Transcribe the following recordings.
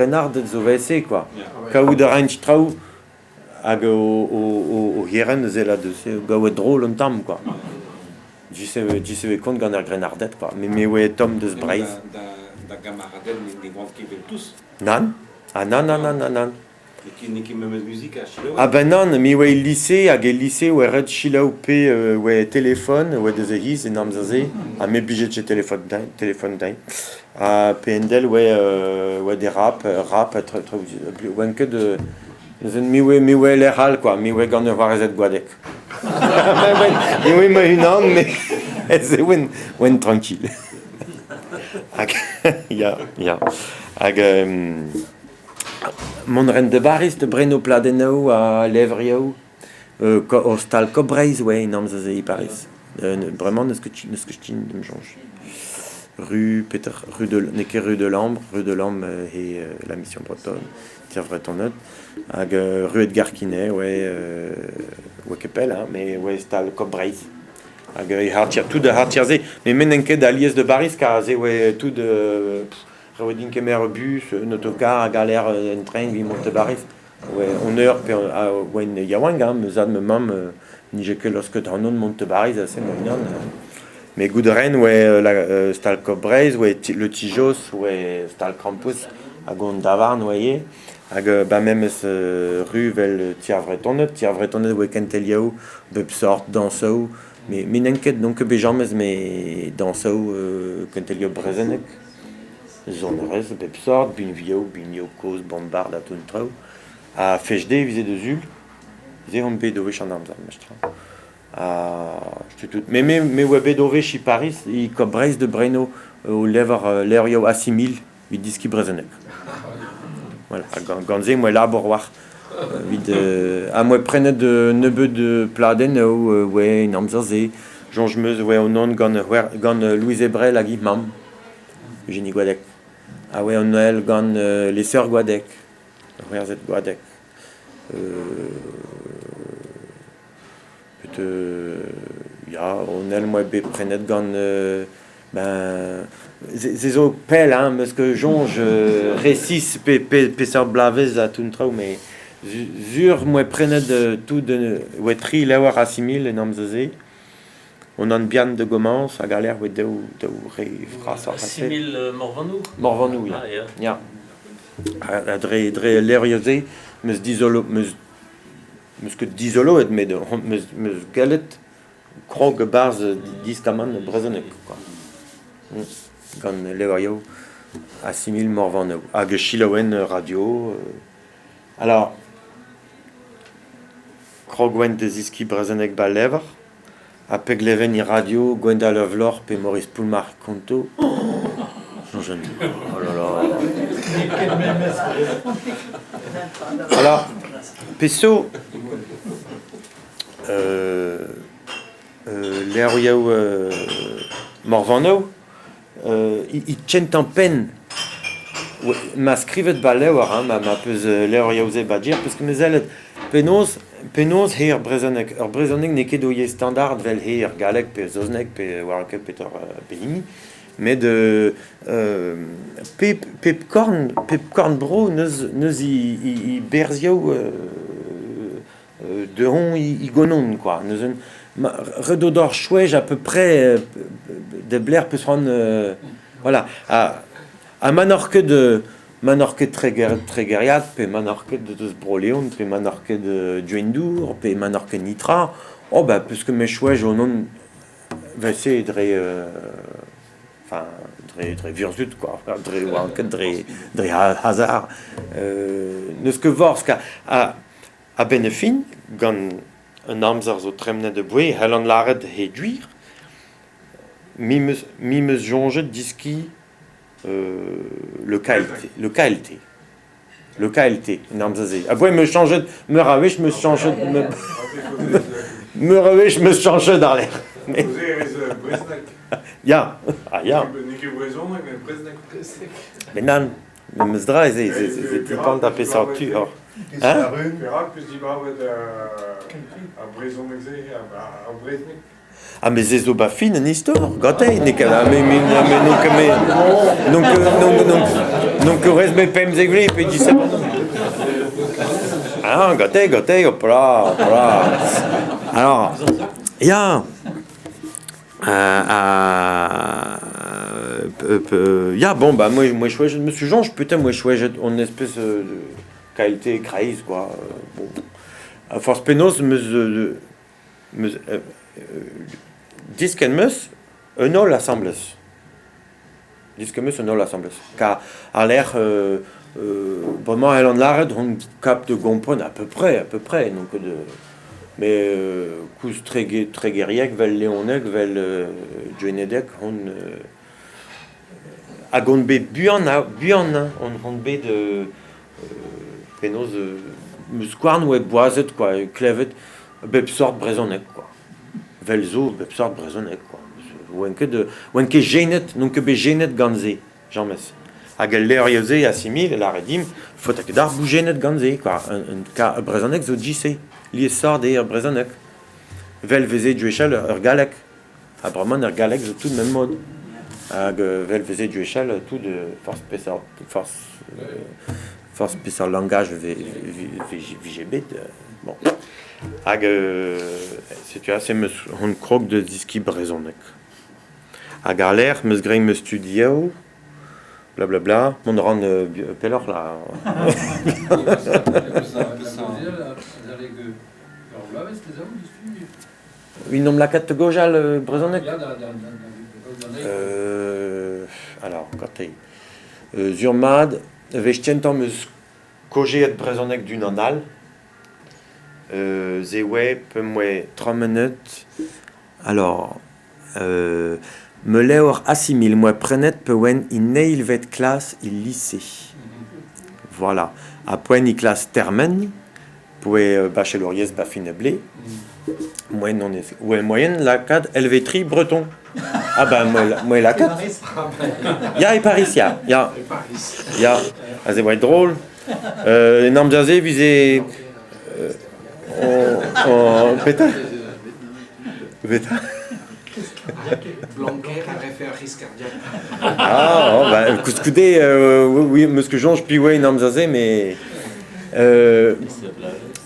Grennarded zo evel-se kwa. Kaout a raint traoù hag o c'herent neuze là deus gaouet drol un tamm kwa. Dise kont gant ar grennarded kwa. Me me oa tomm deus Breizh. Da gamaraded ne oant ket evel tous. Nann. Ah nann nann nann nann nann. N'eo ket memes muzik ha selaou. Ah ben nann, me oa el lise hag el lise oa ret selaou pe oa telefon oa deus e c'hiz en amzer-se ha me blije ket telefon din, telefon din. Ha pe endel oa oa des rap, rap ha traoù oan ket neuze me oa me oa lec'h all quoi, me oa gant ur c'hoarezed Gwadeg. Me oa ma-unan met se oan oan tranquille. Hag ya, ya. Hag Mont a ran da Bariz da brenañ pladennoù ha levrioù o stal Coop Breizh oa en amzer-se e Pariz. Bremañ n'eus ket n'eus ket din da'm soñj. Rue Peter rue de n'eo ket rue de Lambre, rue de Lambre eo la Mission Bretonne, Ti ar Vretoned. Hag rue Edgar Quinet oa oa ket pell hein, met oa stal Coop Breizh. Hag e c'hartier tout ar c'hartier-se. Met me n'en ket alies da Bariz kar aze oa tout Ret din kemer ur bus, un autocar a galer un tren evit mont da Bariz. Ouais, on eur pe oan yaouank, hein, ma zad, ma mamm nije ket laosket ac'hanon mont da Bariz aze ma-unan. Met goût a raen oa la stal Coop Breizh, oa le Ti-Jos, oa stal Krampouezh hag hon davarn oa ivez. Hag ba memes ru 'vel Ti ar Vretoned. Ti ar Vretoned oa kentelioù bep sort, dañsoù. Me n'en ket, n'on ket bet james met dañsoù kentelioù brezhoneg. Sonerezh a bep sort, binvioù, binvioù kozh, bombard ha tout an traoù. Ha fech-deiz e veze da sul, se on bet o wech an amzer memestra. Ha setu tout. Me me oa bet o wech e Pariz, e Coop Breizh de Breno, o levr levrioù Assimil evit deskiñ brezhoneg. Voilà, ha gant se em boa labour war evit ha 'm boa prenet un nebeud pladennoù oa en amzer-se. Soñj 'm eus oa unan gant gant Louise Ebrel hag he mamm. Eugénie Gwadeg. Ha oa an Noël gant les sœurs Gwadeg, c'hwerzhet Gwadeg. Pet ya, an el 'moa bet prenet gant ben se zo pell hein, 'meus ket soñj resis peseurt bloavezh ha tout an traoù met sur 'moa prenet tout oa tri levr assimil en amzer-se. On an bihan da gomañs hag a lec'h oa daou daou re vrasoc'h ase. Simil Morvannou? Morvannou, ya. Ah, ya. Ya. Ha dre, dre levrioù-se, 'meus dizolo, 'meus, 'meus ket dizoloet, met 'meus, 'meus gallet krog e-barzh diskamant brezhoneg, quoi. Gant levrioù Assimil Morvannou. Hag e selaouen radio. Alors, Krog oan da zeskiñ brezhoneg 'ba levr ha pe gleven e radio Gwendal Avlor pe Maurice Poulmarc'h konto soñjan oh là là. Alors pezh zo levrioù Morvannoù e kentañ penn ma skrivet 'ba levr hein, ma peus levrioù-se 'ba dir peus ket mezellet penaos penaos eo ar brezhoneg. Ur brezhoneg n'eo ket o yezh standard 'vel he ar galleg pe saozneg pe oar ket petra pehini met pep pep korn pep korn-bro 'neus 'neus e berzhioù dehon i gonon quoi. Neuze ret eo deoc'h choej à peu près da belec'h peus c'hoant voilà. Ha, ha ma n'oc'h ket ma n'oc'h ket tregeriad pe ma n'oc'h ket deus Bro-Leon pe ma n'oc'h ket Duendour pe ma n'oc'h ket nitra, oh ben peus ket me choej o non vel-se dre enfin dre dre vurzhud quoi, dre oan ket dre dre hasard. N'eus ket forzh ha A-benn ar fin, gant an amzer zo tremenet aboae e c'hellan lâret he gwir, me 'meus me 'meus soñjet deskiñ le KLT, le KLT, le KLT en amzer-se. Aboae 'meus chañjet meur a wech 'meus chañjet meur a wech 'meus chañjet àr-lerc'h. Ya, ah ya. Met nann. Memes dra ez eo, ez depend da peseurt tu oc'h. Hein? Perak peus dibabet ar brezhoneg-se, ar brezhoneg? Ah mais se zo ba fin an istor, gante, n'eo ket me me me n'on ket me n'on ket n'on n'on. N'on ket rez bet 15 vloaz pe 17. Ah, gante, gante, hop là, hop là. Alors, ya, ya, bon, bah, moi, moi, je me suis jonge, putain, moi, je on espèce de qualité kreiz, quoi. Bon. A force penaos meus, meus disken meus un holl asambles. Disken meus un holl asambles. Ka a l'air bremañ ell an lâret hon kap de gompren à peu près, à peu près, donc de mais koulz tregeriek vel leoneg vel gwenedeg hon hag on bet buan buan hein, on bet penaos meus skouarn oa boazet quoi, klevet bep sort brezhoneg quoi. Vel zo bep sort brezhoneg quoi. Oan ket oan ket jenet, n'on ket bet jenet gant se, james. Hag el levrioù-se assimil, lâret dimp, faota ket d'ar boujennet gant se quoi. Un ka brezhoneg zo JC, liessort eo ar brezhoneg. Vel veze gwechall ur galleg. Ha bremañ ar galleg zo tout même mod. Hag vel veze gwechall tout forzh peseurt forzh forzh peseurt langaj vije bet bon. Hag setu aze 'm eus hon krog da zeskiñ brezhoneg. Hag àr-lerc'h 'm eus graet ma studioù, blablabla, mont a ran pelloc'h là. Evit 'n em lakaat da gaozeal brezhoneg? Alors, gante. Sur-mat, wech kentañ 'm eus kaozeet brezhoneg d'unan all. Se oa p'em boa tremenet alors ma levr Assimil 'm boa prenet pa oan en eilvet klas e lise. Voilà. Ha poent e klas termen, poe bachelouriezh ba fin a blez, moaien on eus oa moaien lakaat LV3 breton. Ah ben moa lakaat. Ya e Paris ya, ya. Ya, aze oa drôle. En amzer-se e vize petra? Petra? Blanquer a refe ar risk cardiaque. Ah, oh, bah, koulskoude, oui, meus ket soñj piv eo en amzer-se, mais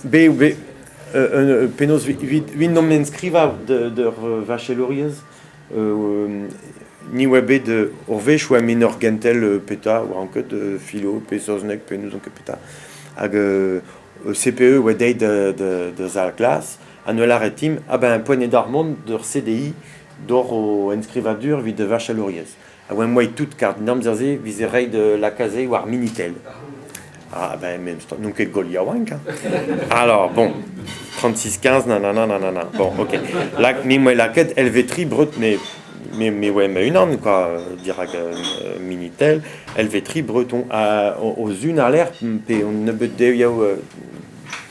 be, be, penaos evit n'omp enskrivañ d'ur vachelouriezh, ni oa bet ur wech oa min ur gentel petra, oa ket philo pe saozneg pe n'ouzon ket petra. Hag CPE oa dezhi da sal klas, ha neuze lâret dimp, ah ben poent eo d'ar mont d'ur CDI d'ober o enskrivadur evit da vachelouriezh. Ha oa moaien tout kar d'an amzer-se 'vize reiñ da lakaat se war Minitel. Ah ben memes n'on ket gwall yaouank hein. Alors bon, 36-15 nanana nanana. Bon ok. Lak, me 'moa lakaet LV3 breut mais me oa ma-unan quoi dirak Minitel, LV3 breton. Ha o zun àr-lerc'h pe un nebeud devezhioù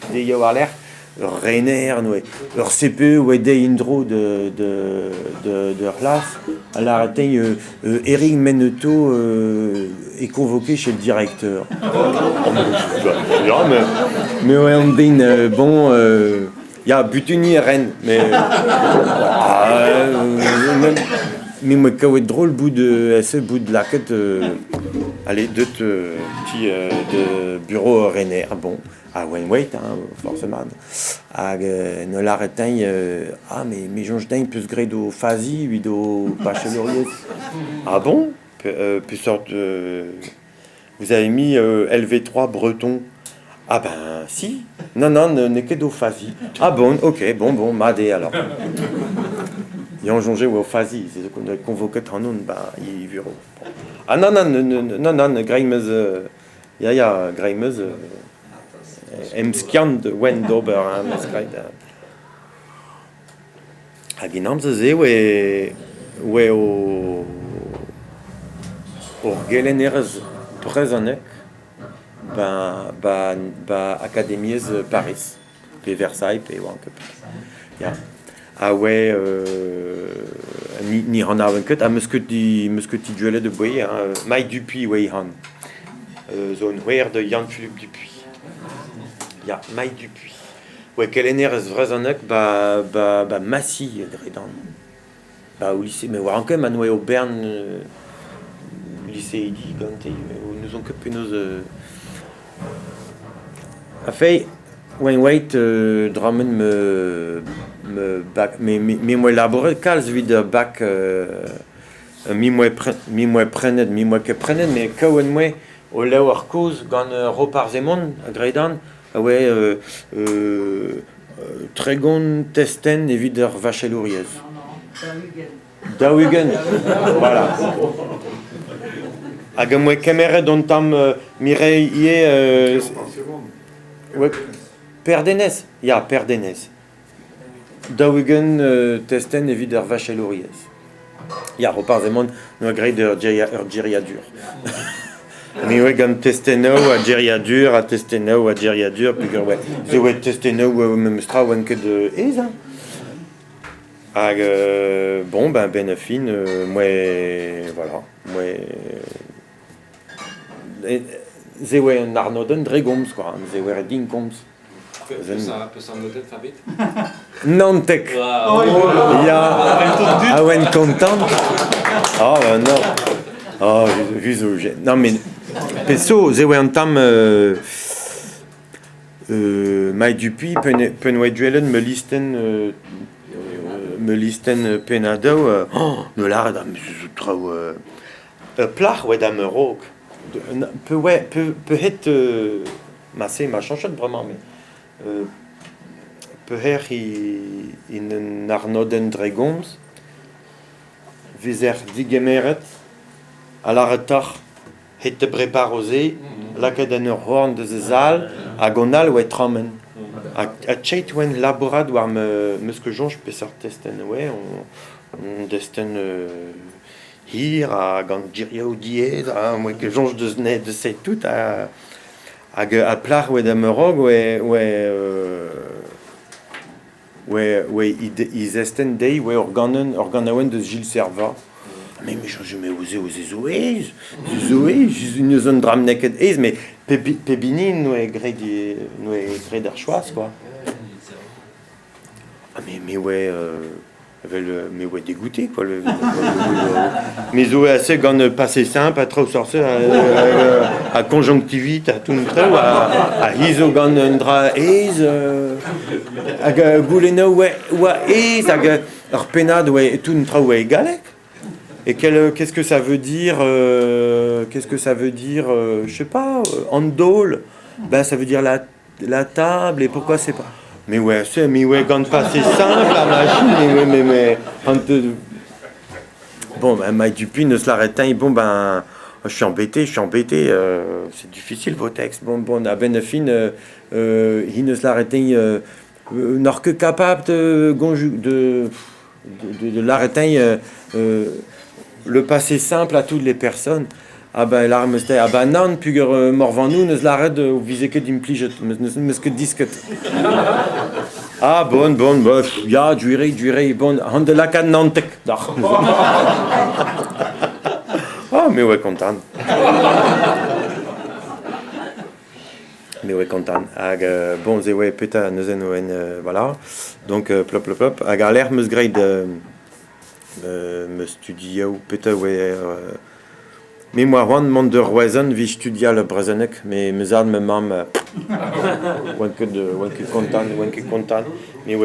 devezhioù àr-lerc'h Ur rener neuze, ur CPE oa dezhi en-dro d'ur c'hlas a lâret dezhi Eric Menneteau est convoqué chez le directeur. Ya, mais oa an den bon ya butuniñ a ren mais me 'moa kavet drol bout ese bout lakaet allez deut ti de bureau ur rener bon. Ah oa wait hein, forcément. Hag en ul lâret din ah mais me soñj din 'peus graet o fazi evit ho bachelouriezh. Ah bon? Peseurt vous avez mis LV3 breton. Ah ben si. Non non n'eo ket o fazi. Ah bon, ok, bon bon, mat eo alors. Yann soñje oa o fazi, se zo qu'on convoquet ac'hanon ba e vurev. Ah non non non non graet 'm eus Ya, ya, graet 'm eus emskiant oan d'ober hein, 'm eus graet. Hag en amzer-se e oa hor gelennerez brezhoneg ba ba ba akademiezh Pariz pe Versailles pe oan ket. Ya. A oa ni anaven ket ha 'meus ket 'meus ket gwelet aboae hein, Mai Dupuy oa he anv. Zo un c'houer da Yann-Fulup Dupuy. Ya, Mai Dupuy. Oa kelennerez vrezhoneg ba ba ba Massy dre-dan. Ba o lise, met 'oaran ket ma n'oa o bern liseidi gante. N'ouzon ket penaos A feiz, oan oet drammen ma ma bak me me 'moa labouret kalz evit ar bak me 'moa me 'moa prenet me 'moa ket prenet met kaout 'moa ul levr kozh gant Roparz Hemon a gredan a oa 30 testenn evit ar vachelouriezh. 40, voilà. Hag am boa kemeret un tamm Mireille ivez Perdenez, ya Perdenez. 40 testenn evit ar vachelouriezh. Ya, Roparz Hemon 'noa graet ur geriadur. Me oa gant testennoù ha geriadur ha testennoù ha geriadur peogwir oa se oa testennoù memes tra oant ket aes hein. Hag bon ben 'benn ar fin 'moa voilà 'moa se oa un arnodenn dre gomz quoi, se oa ret din komz. Peseurt notenn Fabit? 19. Ya, a oan kontant. Ah ben non. Oh, zo non mais pezh zo, se oa un tamm Mai Dupuy pen oa duellet ma listenn ma listenn pennadoù oh 'neus lâret ah mais se zo traoù ur plac'h oa da'm a-raok pehet ma-se 'ma chañchet bremañ met peher en un arnodenn dre gomz 'vezer degemeret ha lâret deoc'h het da breparo se, lakaet en ur c'horn deus he zal, hag an all oa tremen. Ha cheit oan labourat war ma 'meus ket soñj peseurt testenn oa, un destenn hir ha gant gerioù diaes ha 'moa ket soñj deus deus se tout hag ar plac'h oa da'm a-raok oa oa he zestenn dezhi oa ur ganaouenn deus Gilles Servat. Mais me soñj me se zo aes, se zo aes, n'eus un dra n'eo ket aes, mais pep hini 'noa graet graet ar choaz quoi. Ah mais me oa Evel me oa dégoûté quoi. Me zo assez gant passé simple ha traoù sorse ha conjonctivite ha tout an traoù ha hi zo gant un dra aes hag goulennoù oa aes hag ur pennad oa tout an traoù oa e galleg. Et qu'est-ce que ça veut dire qu'est-ce que ça veut dire je sais pas an daol? Ben ça veut dire la table et pourquoi c'est pas. Mais ouais, c'est mais ouais gant passé simple la machine mais ouais mais mais bon ben Mike Dupuis ne se l'arrêtait bon ben je suis embêté, je suis embêté, c'est difficile vos textes. Bon bon a-benn ar fin hi neus lâret n'oc'h ket capable de de de lâret le passé simple à toutes les personnes. Ah ben lâret 'meus ah ben nann peogwir Morvannou 'neus lâret 'vize ket implijet, 'meus ket disket. Ah bon, bon, bah, ya, duerei, duerei, bon, han da lakaat Nantek, dac'h. Ah, me oa kontant. Me oa kontant. Hag bon, se oa petra neuze oen, voilà. Donc plop, plop, plop. Hag ar lec'h 'meus graet ma studioù petra oa me 'moa c'hoant mont da Roazhon evit studial ar brezhoneg met ma zad ma mamm oant ket kontant oant ket kontant. Me oa